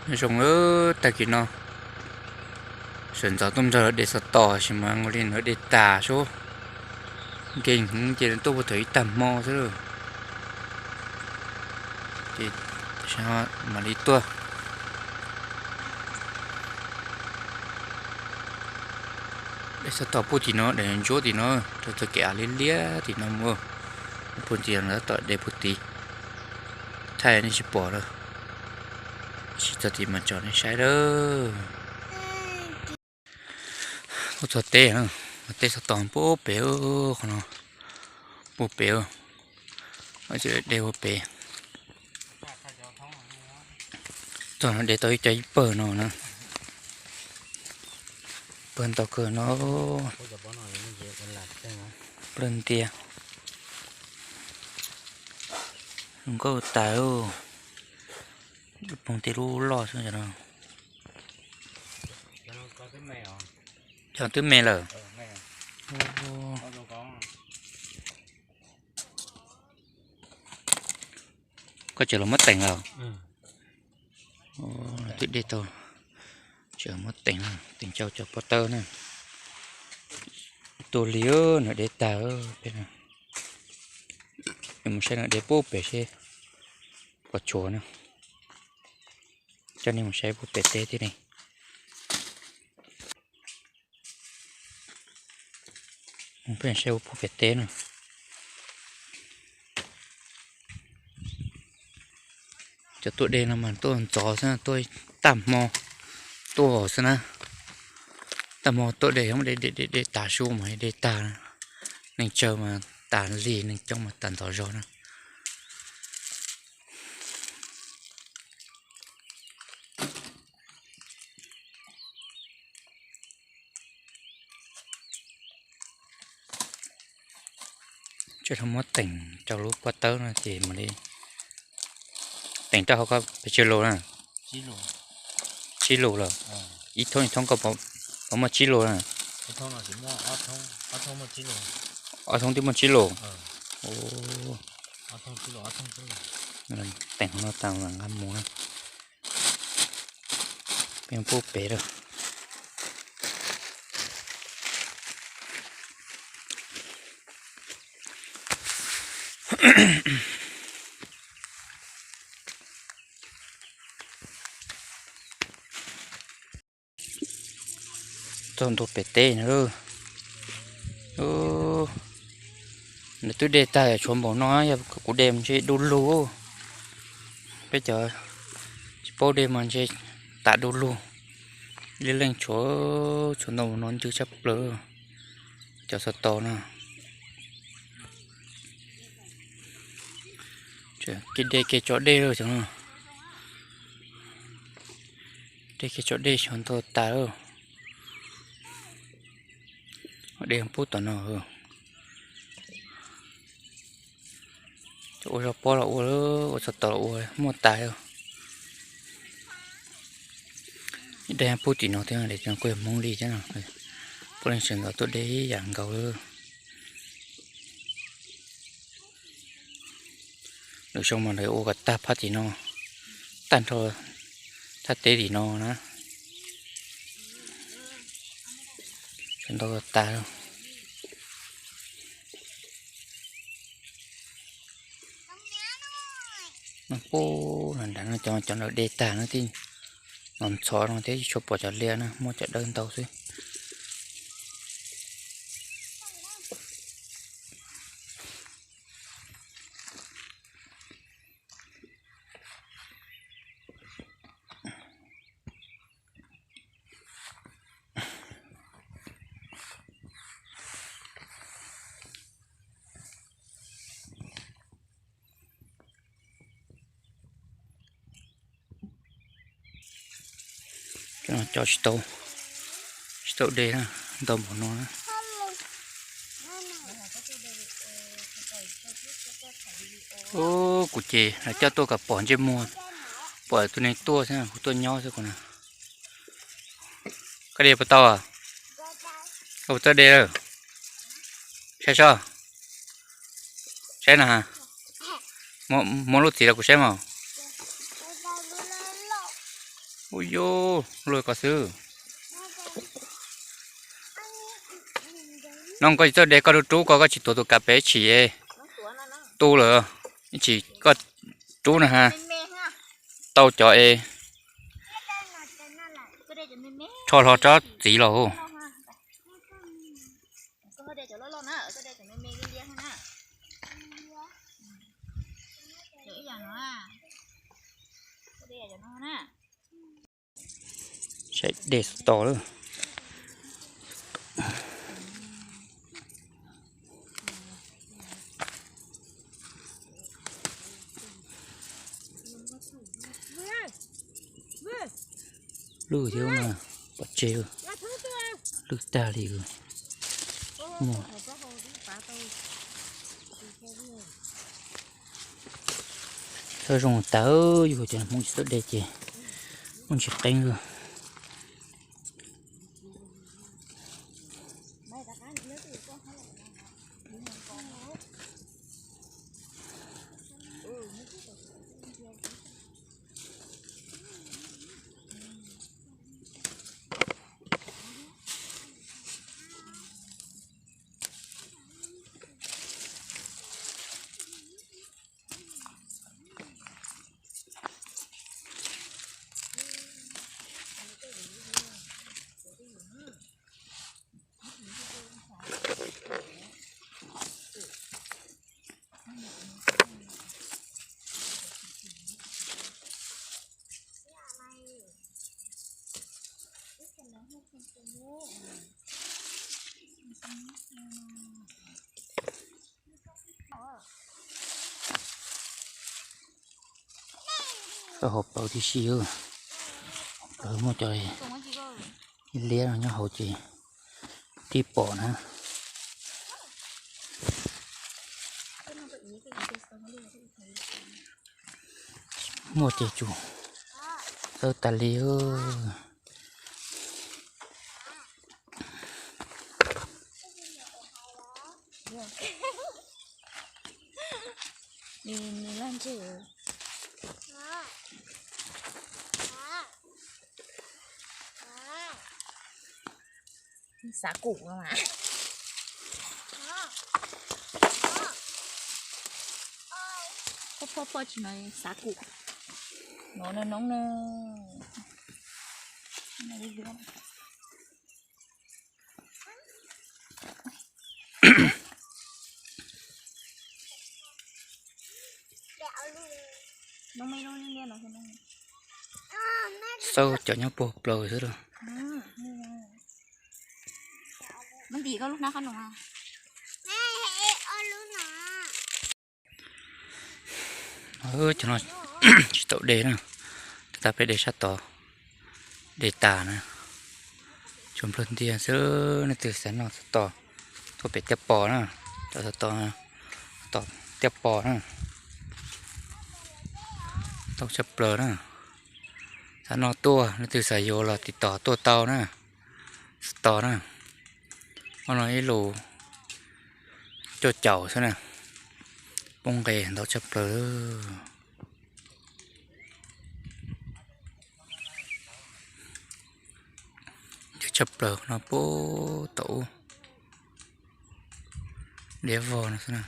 Zoo lawm tag kis no, sawv ntxov tuaj nrog lawv de xov tos sis mas ua li ntawd de tas sub. Nkeeg heev ces tuaj puag thaum ib tag hmo xwb lawm. Ces mam li tuaj de xov tos puag tim no, de ntsuab tim no, rau txoj kev av liab liab tim no mus. Puag tim no tom de puag tid, thaij nej tsis pom lawm. Tsis txog tim mas tso nej saib lawm. Tuaj txog teb, teb xov tos puag pem, qhov no puag pem, tseem de puag pem. Txog no de tau ib co ib pawg no na. Pawg ntau kawg no. Plaws ntias. Zoo nkauj tas. Lub poog tej lub loj xwb no. Cov twb me lawm. Koj tseem los muab teem los? Twb de tau, tseem muab teem, teem cau cov pob tawb na. Tuaj li, nws de tag peb no. Mus saib nws de puag pem seb puas tshuav na. Coj nej mus saib puag pem teb thiab ne. Peb saib puag pem teb na. Cov tuaj de no mas tuaj ntxov xwb, tuaj tag hmo tuaj xwb na. Tag hmo tuaj de, de, de tas su mas de tag. Neeg tsawg mas tas lig, neeg coob mas tas ntxov zog na. Tseem muab teem rau lub pob tawb no ces mam li teem rau hauv ko pes tsawg lus na? Tsib lus lawm. Ib thoob ib thoob koj puas muaj tsib lus na? Ob thoob twb muaj tsib lus. Teem hauv no tas mam nqa mus na. Peb puag pem lawm. Txog ntua pem teb no. Nws twb de tag tshuav npaum no, yog kuv de mas ntshe du lug. Peb cov tsis paub de mas ntshe tas du lug. Li leej tshuav, tshuav ntau npaum no ncw tshaj plaws. Cov xov tos no. Kev de kev tso dej lawm xyov no. De kev tso dej xyov ntau tas lawm. De pub tom no. Ua zog pob los ua, ua xov tos los ua, muaj tas. De pub tim no thiab, kuj yog Hmoob li thiab no. Puav leej sawv ntxov tuaj de ib yam nkaus. Lwm xyoo mas lawv ua kom tag phab tim no, tag nrho thaj teb tim no na. Sawv ntxov tas. Pub nram no cov, cov ntawd de tag no thiab, no ntxhov no thiab tsis tshua pom cov liaj na, muaj cov dawb ntau xwb. Cov tsis tau, tsis tau de na, ntau npaum no na. Ub, kuv ces coj tuaj kom pom ntsej muag, pom tus neeg tuaj xwb, kuv tuaj nyob xwb kuv na. Koj de puas tau? Koj puas tau de lawm? Saib sob. Saib no. Muab lub txiv rau kuv saib mas. Ub yub, luaj ko xwb. No koj tsis txawj de koj rub rub ko, koj tsis tuav tus kav pem tshim tu lawm, tsis koj rub na ha, tau cov es rho hlo rab txiv los. Saib dej txog tos lawm. Lwj thiab mas pov tseg, lwj tag li. Thawj zoo tas yus cov Hmoob tsis txawj de ces muaj ntsis qeeb lawm. Koj hauv paus tib si, hauv paus muaj cov liab no nyob hauv ces tib pom na. Muaj ces tsum txawj tas li. Xav kum no mas. Phoj phoj phoj tsis no xav kum. No no no no. Xauj cov nyob puag plaws xwb lauj. Cov no tsis tau de na, tab peb de sab tod, de tas na. Tsuas nplawg ntiag xwb, leej twg xav noj xav tos tuaj pem Tiaj Pos na, cov xav tos, tos Tiaj Pos na, tau tshaj plaws na. Xav noj tuaj, leej twg xav yuav los tiv tom tuaj tau na, xav tos na. Ob no ib lus cuaj caum xwb na, poob nqe ntau tshaj plaws. Ntau tshaj plaws no puag tom ub, liab vog no xwb na.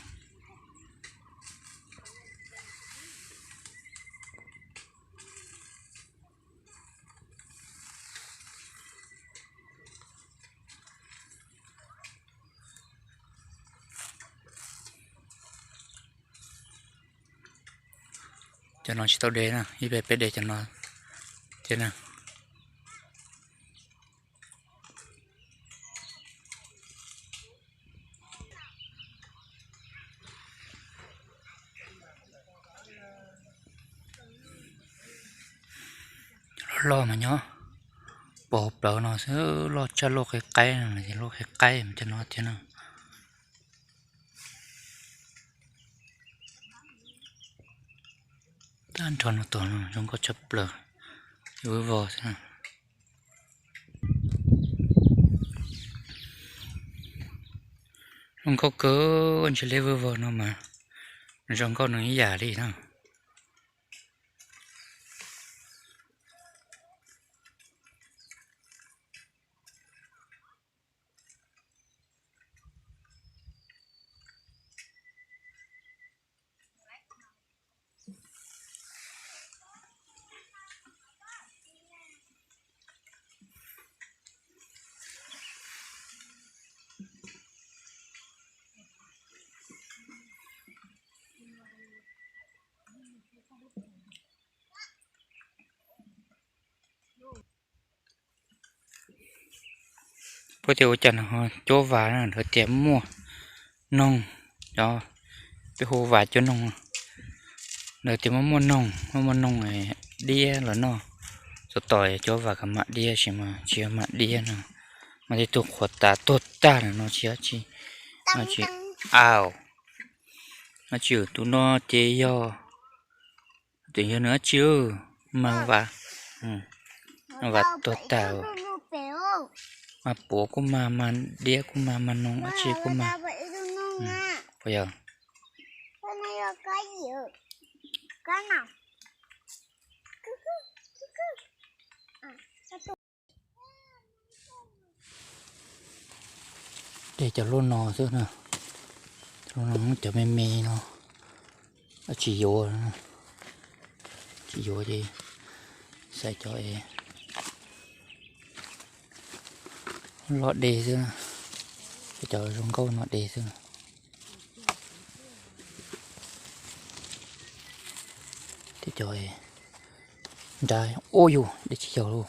Cov no tsis tau de na, ib pliag peb de cov no thiab na. Loj loj mas nyob pos plaws no xwb, loj tshaj luaj qhib qaib no, luaj qhib qaib mas cov no thiab na. Tag nrho no tom no zoo nkauj tshaj plaws, vog xwb. Zoo nkauj kawg, ntshe liab vog no mas zoo nkauj nws ib yam li na. Puab tias ua cas no cuab vas na, lawv tias muaj noog, cov peb hu vas cuab noog, lawv tias muaj muaj noog, muaj muaj noog diab los noj. Txog tom cuab vas kom mam diab, tab sis mas tsis yog mam diab no, mas tej tug qhuav tas tuag tag lawm no tsis, tsis, au, dab tsi tus no ces yog, tseem yog nws dab tsi, mas vas, vas tuag tag, mas puav kuj mag, mas diab kuj mag, mas noog dab tsi kuj mag. Puas yog? De cov luaj no xwb na, cov me me no, tsis yuav, tsis yuav ces xaiv cov es loj de xwb, cov zoo nkauj no de xwb. Thiab cov nrab, ua yus de tsis yog lauj,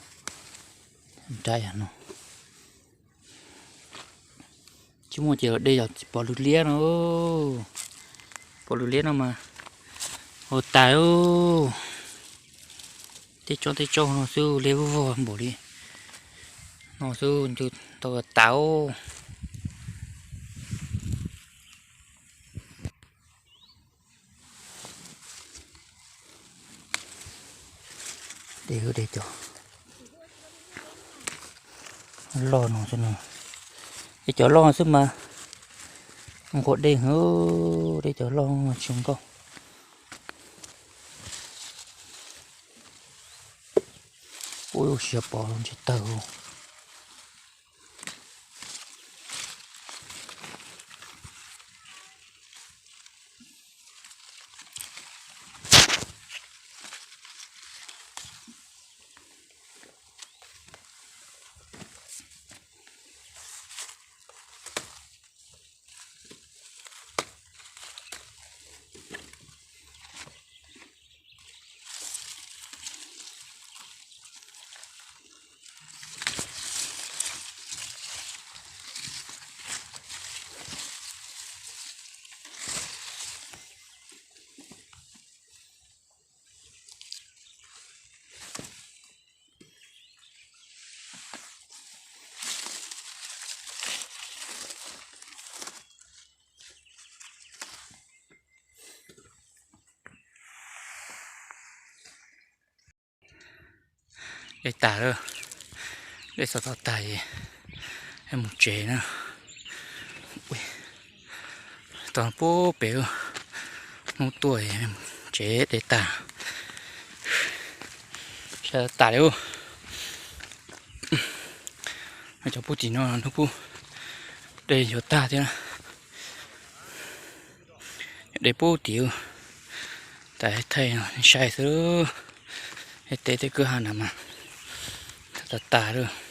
nrab yam no. Tsis muaj ces los de yog pom lwm liab no, pom lwm liab no mas ua tas. Tej tsob tej tsob no xwb liab vog vog npaum li no xwb ncu tau tas. De, de cov loj no xwb no, de cov loj xwb mas nquag de, de cov loj tsis zoo nkauj. Ua siav pom los ntsis tawg. De tas lawm, de xov tooj tas es mus tsev na. Tau pub pem hnub tuaj tsev de tas, sawv tas li. Cov pub tim no hnub pub de yuav tag thiab. De pub tim, tas thaij sai xwb. Tej teb tej kwj ha na mas tas tas lawm.